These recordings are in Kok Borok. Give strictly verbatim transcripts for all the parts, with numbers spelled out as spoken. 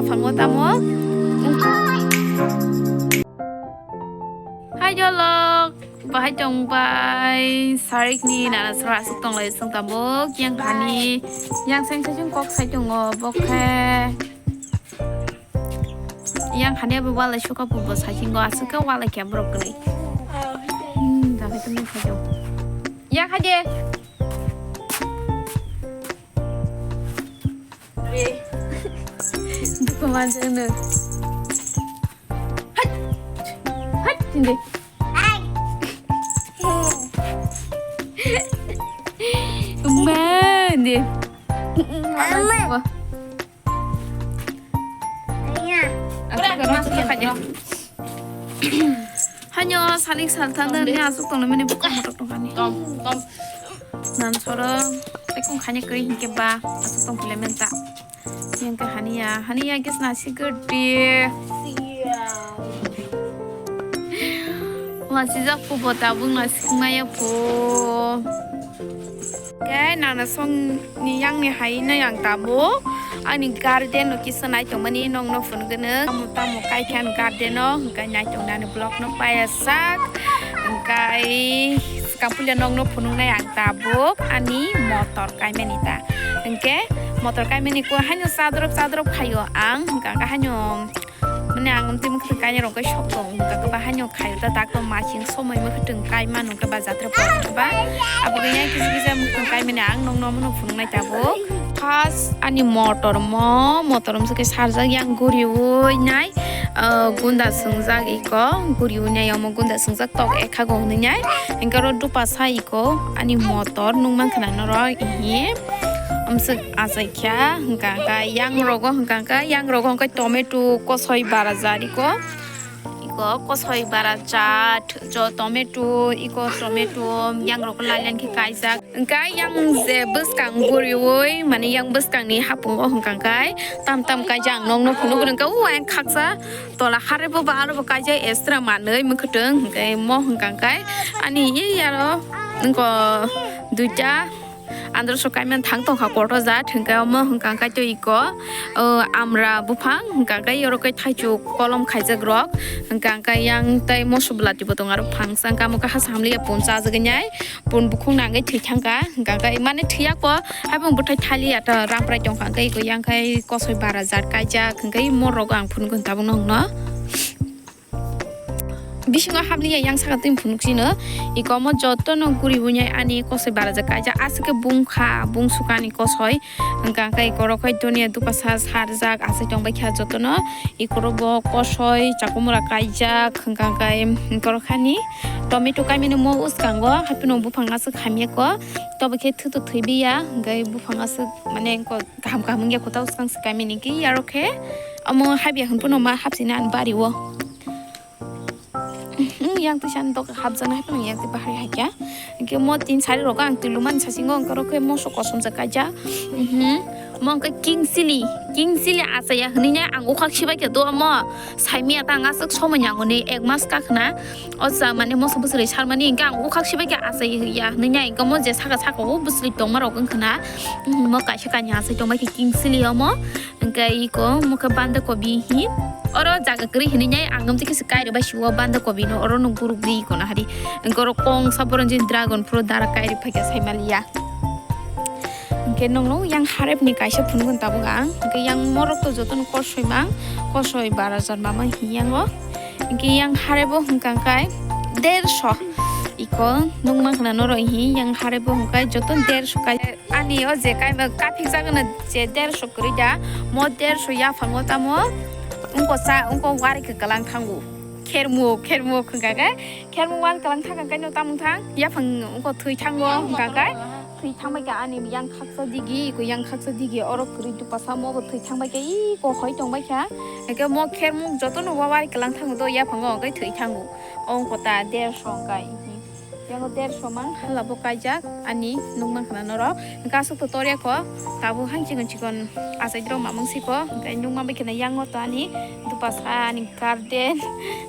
Phango tamo. Hai jolok. Bahai tong bai. Sarik ni nana sora asuk tong lai sung tamo. Yang hani. Yang seng seng kok sai tongo. Bokhe. Yang hani abo walai suka pubo sai singo asuk ke walai kya borok kri. Hmm, dah itu nih saja. Yang haje. Duka manjak no. Hai. Hai, tindi. Mama, tindi. Mama. Aku kalau suka aja. Hanya salik saltan dan ni asuk tong mene buka motok tong hani. Tom, tom. Nan soro tekong khanya kri hingke ba asuk tong pile menta. Yang ke hania, hania kis nasi gede. Masih jak pu bota bung nasi maya pu. Ke nana song ni yang ni hai na yang tabo. Ani garden no kisa nai tong mani nong no phun gene. Tamo tamo kai khan garden no, hingke nai tong nani vlog no paya sak. Hingke kapulia nong no phunung nai ang tabuk ani motor kaimani ta. Hingke motor kaimani ko haino sadrop sadrop khayo ang, hingka haino mane ang twi mwkhwtwng kainai rok khe sok tong, hingka khe ba haino khayo ta tak tong masing somoi mwkhwtwng kai mano khe ba jatra pore khe ba. Abo khe yang kisa kisa mwkhwtwng kaimani ang nong no mano phunung nai tabuk. First ani motor mo, motor mo se khe sarjak yang guriui nai, ah, gunda swngjak iko, guriui nai omo gunda swngjak tok ekha go hwnwi nai. Hingke oro dupa sa iko ani motor nung mankha na norok ihi. Amswk achai kha hingka khe yang rogo hingka khe yang rogo hingke tomato kosoi bara jat iko. Iko kosoi bara jat jo tomato iko tomato yang rogo lailen khe kaijak. Hingke yang je bwskang guriui mane yang bwskangni hapungo hingka khe tam tam kaijak nokno phunuk rwngkha o ayang khaksa. Tola harebo ba aro bo kaijak extra manwi mwkhwtwng hwnkhe mo hwnkha khe ani e aro wngkha duita androso kaimani thang tongkha kotor jat hwnkhe omo hwnkha khe tei iko o amra buphang hwnkha khe oro khe thaichuk kolom khaijak rok hwnkha khe yang tei moso bwlati bo tongo aro phangsa hwnkhe amo khe hasa hamliya pun chajagwi nai pun bukhuk nangwi thwi thangkha hwnkha khe mane thwiya ko. Haibung bwthai thaliya ta ramprai tongkha hwnkhe iko yang khai kosoi bara jat kaijak hwnkhe morok ang phunukgo tabukno hwnkno. Bisingo hamliya yang saka twi phunuk sino iko omo jotono guri bunyai ani kosoi bara jat kaijak aswk khe bungkha bungsukani kosoi hwnkha hwnkhe iko rok khai doniya dupasa sarjak asai tongbai kha jotono iko rok bo kosoi chakumura kaijak hwnkha hwnkhe iko rok hani tomato kaimani mo uskango haphino buphang aswk hamya ko tobo khe thwtwk thwibiya hwnkhe buphang aswk mane kaham kaham wngya kwtal swkang swkang mini ki yarok khe omo habya hwn phano ma hapsina ani bari o. Yang twi sani dok hapjaknai hai phano yang twi bahari hai kya hwnkhe mo tin sari rok ang twi lumani sasingo hwnkhe rok khe moso kosom se kaijak. Mo hwnkhe king chili king chili achaya hwnwi nai ang ukhak sibai khe do omo. Saimya ta ang aswk somoi nangoni ek mas kakhna o cha mane moso bwswrwi sarmani hwnkhe ang ukhak sibai khe achai ya hwnwi nai hwnkhe mo je saka saka o bwswrwi tongma rok wngkhna mo kaisa kainwi achai tongbai khe king chili omo hwnkhe iko mo khe banda kobi hi oro jaga kwrwi hwnwi nai ang amtwi khe se kairwbai si o banda kobi no oro no guruk di iko na hari hwnkhe oro kong sa boron je dragon fruit dara kairwi phaikha saimaliya. Hwnkhe nongno yang harep ni kaisa phunukgo tabuk ang. Hwnkhe yang morok to jotono kosoi mang, kosoi bara jar mama hiyango. Hwnkhe yang harebo hwnkha khe derso. Iko nukma khna norok hi yang harebo hwnkhe joto derso kai. Ani o je kaima kaphik jagano je derso kwrwi da, mo derso yaphango tamo wngkha sa wngkha wari kwklang thango. Khermuk, khermuk hwnkha khe, khermuk wal kwlang thang khe no tamung thang, yaphang wngkha thwi thango hwnkha khe, thwi thangbai khe ani yang khaksa digi, iko yang khaksa digi, oro kwrwi dupasa mo bo thwi thangbai khe, iko hoi tongbai kha, hwnkhe mo khermuk jotono wawari kwlang thango do, yaphango hwnkhe thwi thango, o wngkha ta derso hwnkha. Yango derso mang hala bo kaijak ani nukmang khna norok. Hwnkhe aswk to torya ko tabuk han chikon chikon achai drok mamang siko. Hwnkhe nukma bai khna yango to ani dupasa ani garden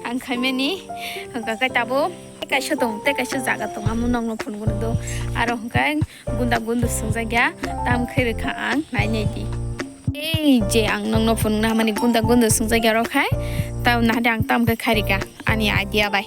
ang khaimani. Hwnkha khe tabuk tei kaisa tong tei kaisa jaga tong amo nokno phunukgo do. Aro hwnkhe gunda gundu swngjak ya tam khe rwkha ang nai nai di. Ei je ang nokno phunukna hamani gunda gunda swngjak ya rok hai. Tamo nahade ang tamo khe khairika ani idea bai.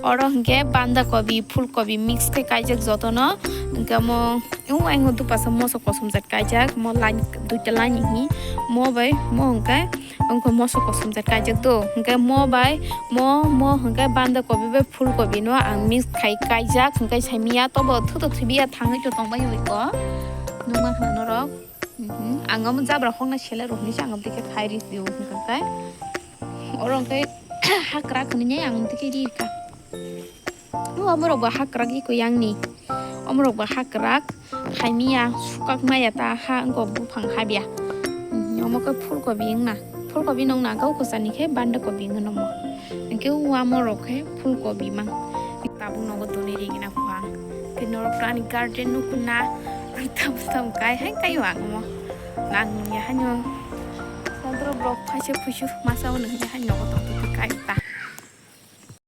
Oro hwnkhe banda kobi, phul kobi mix khe kaijak jotono. Hwnkhe mo, o, ang dupasa moso kosom jat kaijak, mo line, duita line hi. Mo bai, mo hwnkhe, wngkhe moso kosom jat kaijak do. Hwnkhe mo bai, mo, mo hwnkhe banda kobi bai phul kobi no ang mix khai kaijak, hwnkhe saimiya tobo thuto thubiya thangwi to tongbai oi ko. Nukma khna norok. Mhm. Ang omo jabra hokna sele rok hinwi se ang omo twi khe khai ri phio hwnkhe kai. Oro hwnkhe hakra khwnwi ang omo twi khe ri kha. O omo rok bo hakra iko yang ni. Omo rok bo hakra khaimiya sukak maya ta ha wngkha buphang habya. Mhm. Omo khe phul kobi wngna. Phul kobi nong na kau kwchani khe banda kobi wngno mo. Hwnkhe o omo rok khe phul kobi mang. Tabuk nogo tonwi ringna buphang. Khe norok ani garden nukuna. Tam tam kai hai kai ang mo. Nang ya hanyo. Sadro brok phaise phuisu masa o nang ya hanyo ko tong tong kai ta.